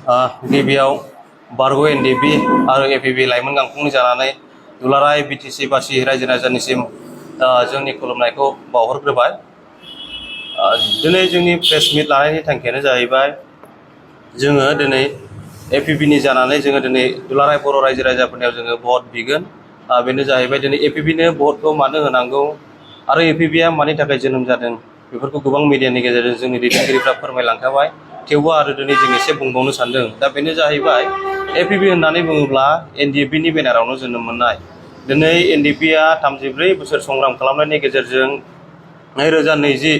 गिबियाव बारग' एनडिपि आरो एपिबि लाइमोन गांखंनि जानानै दुलाराय बिटिसि बासि रायजो राजानिसिम जोंनि खुलुमनायखौ बावहरग्रोबाय। दिनै जोंनि प्रेस मिट लानायनि थांखियानो जाहैबाय जोङो दिनै एपिबिनि जानानै जोङो दिनै दुलाराय बर' रायजो राजाफोरनियाव जोङो भट बिगोन। बेनो जाहैबाय दिनै एपिबिनो भटखौ मानो होनांगौ आरो एपिबिया मानि थाखाय जोनोम जादों बेफोरखौ गोबां मिडियानि गेजेरजों जोंनि दैदेनगिरिफ्रा फोरमायलांखाबाय। थेवबो आरो दिनै जों एसे बुंबावनो सानदों। दा बेनो जाहैबाय एपिबि होननानै बुङोब्ला एनडिएफबिनि बेनारावनो जोनोम मोननाय। दिनै एनडिएफबिया 34 बोसोर संग्राम खालामनायनि गेजेरजों 2020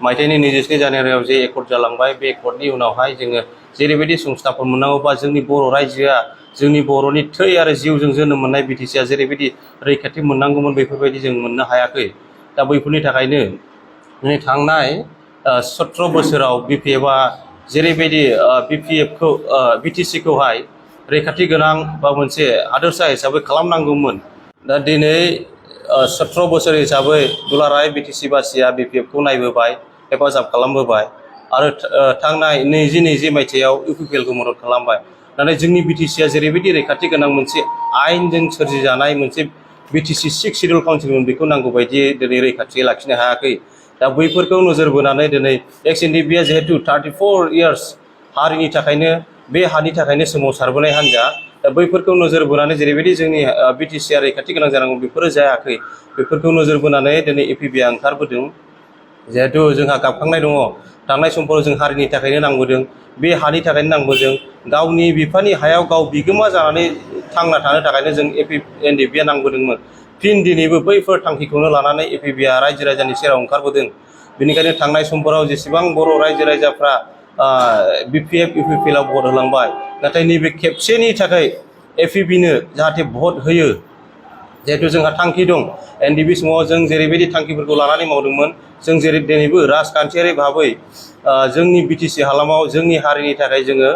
मायथाइनि 27 जानुवारियाव जे एकर्ड जालांबाय, बे एकर्डनि उनावहाय जोङो जेरैबायदि संस्थाफोर मोननांगौबा जोंनि बर' रायजोआ जोंनि बर'नि थै आरो जिउजों जोनोम मोननाय बिटिसिआ जेरैबायदि रैखाथि मोननांगौमोन बेफोरबायदि जों मोननो हायाखै। दा बैफोरनि थाखायनो दिनै थांनाय 17 बोसोराव बिपिएफआ जेरैबायदि बिटिसिखौहाय रैखाथि गोनां बा मोनसे हादोरसा हिसाबै खालामनांगौमोन। दा दिनै 17 बोसोर हिसाबै दुलाराय बिटिसि बासिया बिपिएफखौ नायबोबाय, हेफाजाब खालामबोबाय आरो थांनाय 2020 मायथाइयाव इउपिपिएलखौ मदद खालामबाय। नाथाय जोंनि बिटिसिआ जेरैबायदि रैखाथि गोनां मोनसे आयेनजों सोरजिजानाय मोनसे बिटिसि 6 शिड्युल काउन्सिलमोन, बेखौ नांगौ बायदियै दिनै रैखाथि लाखिनो हायाखै। दा बैफोरखौ नोजोर बोनानै दिनै एक्स एनडिएफबिआ जिहेतु 34 इयार्स हारिनि थाखायनो बे हानि थाखायनो सोमावसारबोनाय हान्जा, दा बैफोरखौ नोजोर बोनानै जेरैबायदि जोंनि बिटिसिआ रैखाथि गोनां जानांगौ बेफोरो जायाखै। बेफोरखौ नोजोर बोनानै दिनै एपिबिआ ओंखारबोदों। जिहेतु जोंहा गाबखांनाय दङ, थांनाय समफोराव जों हारिनि थाखायनो नांबोदों, बे हानि थाखायनो नांबोदों, गावनि बिफानि हायाव गाव बिगोमा जानानै थांना थानो थाखायनो जों एनडिएफबिआ नांबोदोंमोन। फिन दिनैबो बैफोर थांखिखौनो लानानै एपिबिआ रायजो राजानि सेराव ओंखारबोदों। बेनिखायनो थांनाय समफोराव जेसेबां बर' रायजो राजाफ्रा बिपिएफ इउपिपिएलआव भट होलांबाय, नाथाय नैबे खेबसेनि थाखाय एपिबिनो जाहाथे भट होयो। जिहेतु जोंहा थांखि दं, एनडिएफबि समाव जों जेरैबायदि थांखिफोरखौ लानानै मावदोंमोन, जों जेरै दिनैबो राजखान्थियारि भाबै जोंनि बिटिसि हालामाव जोंनि हारिनि थाखाय जोङो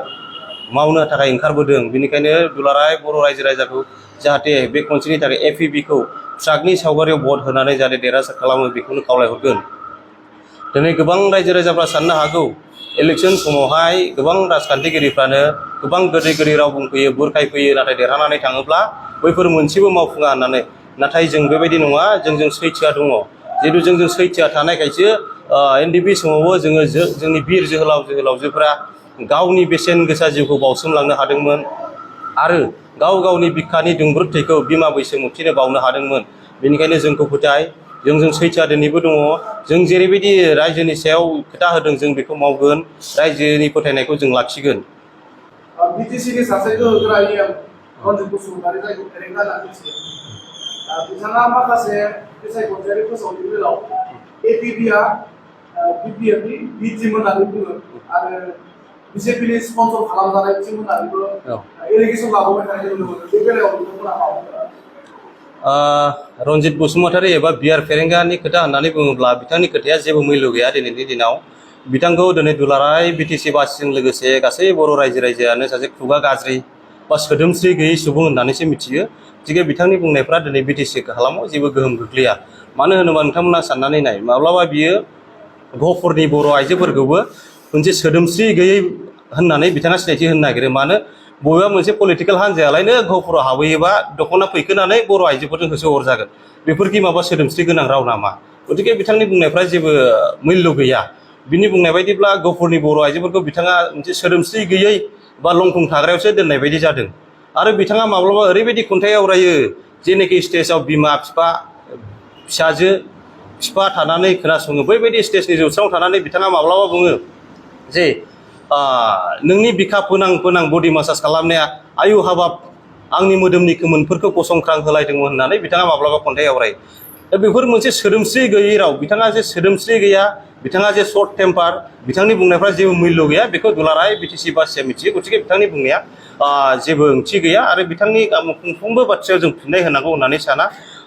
मावनो थाखाय ओंखारबोदों। बेनिखायनो दुलाराय बर' रायजो राजाखौ जाहाथे बे खनसेनि थाखाय एपिबिखौ ट्राकनि सावगारियाव भट होनानै जाहाथे देरहासार खालामो बेखौनो खावलायहरगोन। दिनै गोबां रायजो राजाफ्रा साननो हागौ इलेक्सन समावहाय गोबां राजखान्थिगिरिफ्रानो गोबां गोदै गोदै राव बुंफैयो, बुरखायफैयो, नाथाय देरहानानै थाङोब्ला बैफोर मोनसेबो मावफुङा होननानै। नाथाय जों बेबायदि नङा, जोंजों सैथोआ दङ। जिहेतु जोंजों सैथोआ थानायखायसो एनडिएफबि समावबो जोंनि बिर जोहोलाव जोहोलावजोफोरा गावनि बेसेन गोसा जिउखौ बावसोमलांनो हादोंमोन आरो गावनि बिखानि दुंब्रुद थैखौ बिमा बैसोमुथिनो बावनो हादोंमोन। बेनिखायनो जोंखौ फोथाय, जोंजों सैथोआ दिनैबो दङ। जों जेरैबायदि रायजोनि सायाव खोथा होदों जों बेखौ मावगोन, रायजोनि फोथायनायखौ जों लाखिगोन। बिटिसिनि सासे गोहोगोरा एम रन्जित बसुमतारी, जायखौ फेरेंगा होनना मिथियो, बिथाङा माखासे बिसायख'थियारि फोसावनायनि बेलायाव एपिबिआ बिपिएफनि बि टिम होननानै बुङो आरो बिजेपिनि स्पन्सर खालामजानाय टिम होननानैबो एलिगेसन लाबोबाय थानाय नुनो मोनो। बे बेलायाव बिथांमोना रन्जित बसुमतारी एबा बिआर फेरेंगानि खोथा होननानै बुङोब्ला बिथांनि खोथाया जेबो मैल्य गैया दिनैनि दिनाव। बिथांखौ दिनै दुलाराय बिटिसि बासिजों लोगोसे गासै बर' रायजोआनो सासे खुगा गाज्रि बा सोदोमस्रि गैयै सुबुं होननानैसो मिथियो। थिग बिथांनि बुंनायफ्रा दिनै बिटिसि हालामाव जेबो गोहोम गोग्लैया। मानो होनोबा नोंथांमोना साननानै नाय, माब्लाबा बियो गहपुरनि बर' आइजोफोरखौबो मोनसे सोदोमस्रि गैयै होननानै बिथाङा सिनायथि होनो नागिरो। मानो, बबेबा मोनसे पलिटिकेल हान्जायालायनो गहपुराव हाबहैयोबा दख'ना फैखोनानै बर' आइजोफोरजों होसो हरजागोन। बेफोरखि माबा सोदोमस्रि गोनां राव नामा? गतिके बिथांनि बुंनायफ्रा जेबो मैल्य गैया। बिनि बुंनाय बायदिब्ला गहपुरनि बर' आइजोफोरखौ बिथाङा मोनसे सोदोमस्रि गैयै बा लंथं थाग्रायावसो दोननाय बायदि जादों। आरो बिथाङा माब्लाबा ओरैबायदि खन्थाइ आवरायो, जेनोखि स्टेजाव बिमा बिफा फिसाजो बिफा थानानै खोनासङो, बैबायदि स्टेजनि जौस्राङाव थानानै बिथाङा माब्लाबा बुङो जे नोंनि बिखा फोनां बडि मासाज खालामनाया आयु हाबाब आंनि मोदोमनि खोमोनफोरखौ गसंख्रां होलायदोंमोन होननानै बिथाङा माब्लाबा खन्थाइ आवरायो। दा बेफोर मोनसे सोदोमस्रि गैयै राव। बिथाङा जे सोदोमस्रि गैया, बिथाङा जे सर्ट टेम्पार, बिथांनि बुंनायफ्रा जेबो मैल्य गैया, बेखौ दुलाराय बिटिसि बासिया मिथियो। गतिके बिथांनि बुंनाया जेबो ओंथि गैया आरो बिथांनि मोनफ्रोमबो बाथ्रायाव जों फिननाय होनांगौ होननानै साना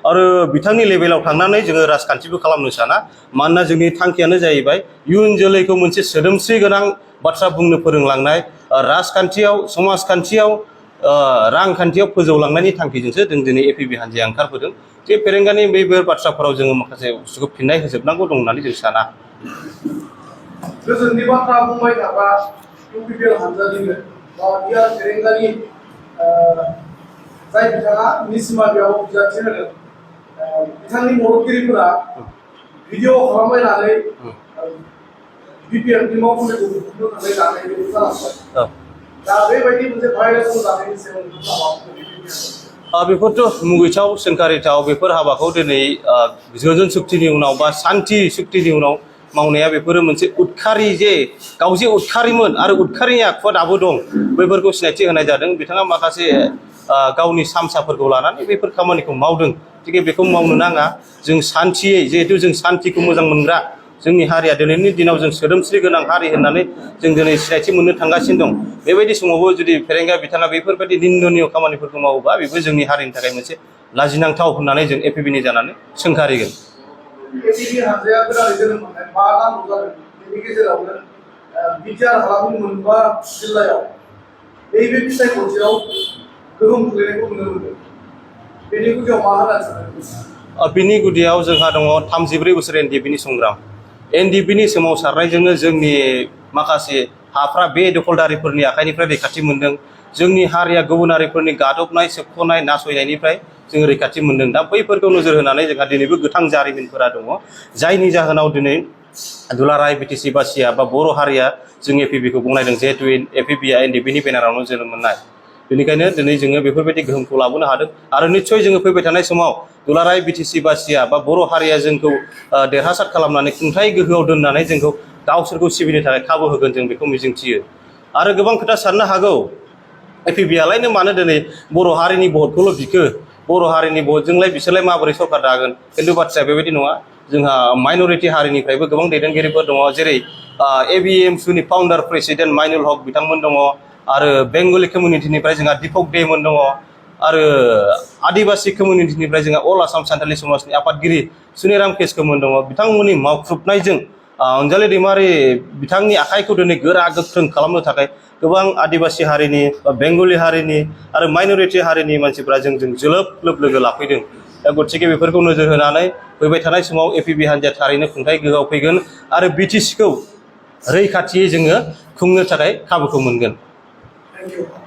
आरो बिथांनि लेभेलाव थांनानै जोङो राजखान्थिबो खालामनो साना। मानोना जोंनि थांखियानो जाहैबाय इयुन जोलैखौ मोनसे सोदोमस्रि गोनां बाथ्रा बुंनो फोरोंलांनाय, राजखान्थियाव, समाजखान्थियाव, रांखान्थियाव फोजौलांनायनि थांखिजोंसो जों दिनै एपिबि हान्जाया ओंखारबोदों। जे फेरेंगानि बैफोर बाथ्राफोराव जोङो माखासे बुस्थुखौ फिननाय होजोबनांगौ दं होननानै जों साना। गोजोननि बाथ्रा बुंबाय थाबा इउपिपिएल हान्जानिनो बियार फेरेंगानि जाय बिथाङा निसिमा बेयाव बिजाथि होदों बिथांनि मददगिरिफोरा भिडिअ खालामलायनानै बिपिएफनि मावफुंनायखौ बुथुमनो थाखाय जानायखौ जालांबाय दा बेबायदि मोनसे भाइरास जानायनि सायाव नोंथाङा बेफोरथ' मुगैथाव सोंखारिथाव बेफोर हाबाखौ दिनै गोजोन सुक्तिनि उनाव बा शान्ति सुक्तिनि उनाव मावनाया बेफोरो मोनसे उदखारि जे गाव जे उदखारिमोन आरो उदखारिनि आखुआ दाबो दं बैफोरखौ सिनायथि होनाय जादों बिथाङा माखासे गावनि सामसाफोरखौ लानानै बेफोर खामानिखौ मावदों थिग बेखौ मावनो नाङा जों शान्तियै जिहेतु जों शान्तिखौ मोजां मोनग्रा जोंनि हारिया दिनैनि दिनाव जों सोदोमस्रि गोनां हारि होननानै जों दिनै सिनायथि मोननो थांगासिनो दं बेबायदि समावबो जुदि फेरेंगा बिथाङा बेफोरबायदि निन्दनीय खामानिफोरखौ मावोबा बेबो जोंनि हारिनि थाखाय मोनसे लाजिनांथाव होननानै जों एपिबिनि जानानै सोंखारिगोन एपिबि हानजाया गोदानै जोनोम मोननाय 5 दान जादों बेनि गेजेरावनो बिटिआर हालामनि मोनबा जिल्लायाव नैबे फिथाइ गनसेयाव गोहोम खोलैनायखौ नुनो मोनदों बेनि गुदियाव मा होनना सानो बिनि गुदियाव जोंहा दङ 34 बोसोर एनडिएफबिनि संग्राम एनडिएफबिनि सोमावसारनायजोंनो जोंनि माखासे हाफ्रा बे दखलदारिफोरनि आखाइनिफ्राय रैखाथि मोनदों जोंनि हारिया गुबुनारिफोरनि गादबनाय सोबख'नाय नासयनायनिफ्राय जों रैखाथि मोनदों दा बैफोरखौ नोजोर होनानै जोंहा दिनैबो गोथां जारिमिनफोरा दङ जायनि जाहोनाव दिनै दुलाराय बिटिसि बासिया बा बर' हारिया जों एपिबिखौ गनायदों जिहेतु एपिबिआ एनडिएफबिनि बेनारावनो जोनोम मोननाय बेनिखायनो दिनै जोङो बेफोरबायदि गोहोमखौ लाबोनो हादों आरो निस्सय जोङो फैबाय थानाय समाव दुलाराय बिटिसि बासिया बा बर' हारिया जोंखौ देरहासार खालामनानै खुंथाय गोहोआव दोननानै जोंखौ गावसोरखौ सिबिनो थाखाय खाबु होगोन जों बेखौ मिजिंथियो आरो गोबां खोथा साननो हागौ एपिबिआलायनो मानो दिनै बर' हारिनि भटखौल' बिखो बर' हारिनि भटजोंलाय बिसोरलाय माबोरै सरकार दागोन खिन्थु बाथ्राया बेबायदि नङा जोंहा माइनरिटि हारिनिफ्रायबो गोबां दैदेनगिरिफोर दङ जेरै एबिएमसुनि फाउन्डार प्रेसिडेन्ट माइनुल हक बिथांमोन दङ आरो बेंगलि कमिउनिटिनिफ्राय जोंहा दीपक देमोन दङ आरो आदिबासि कमिउनिटिनिफ्राय जोंहा अल आसाम सान्थालि समाजनि आफादगिरि सुनिराम केसकमोन दङ बिथांमोननि मावख्रुबनायजों अनजालि दैमारि बिथांनि आखाइखौ दिनै गोरा गोख्रों खालामनो थाखाय गोबां आदिबासि हारिनि बेंगलि हारिनि आरो माइनरिटि हारिनि मानसिफ्रा जोंजों जोलोब लोगो लाफैदों दा गतिके बेफोरखौ नोजोर होनानै फैबाय थानाय समाव एपिबि हान्जाया थारैनो खुंथाय गोहोआव फैगोन आरो बिटिसिखौ रैखाथियै जोङो खुंनो थाखाय खाबुखौ मोनगोन। Thank you.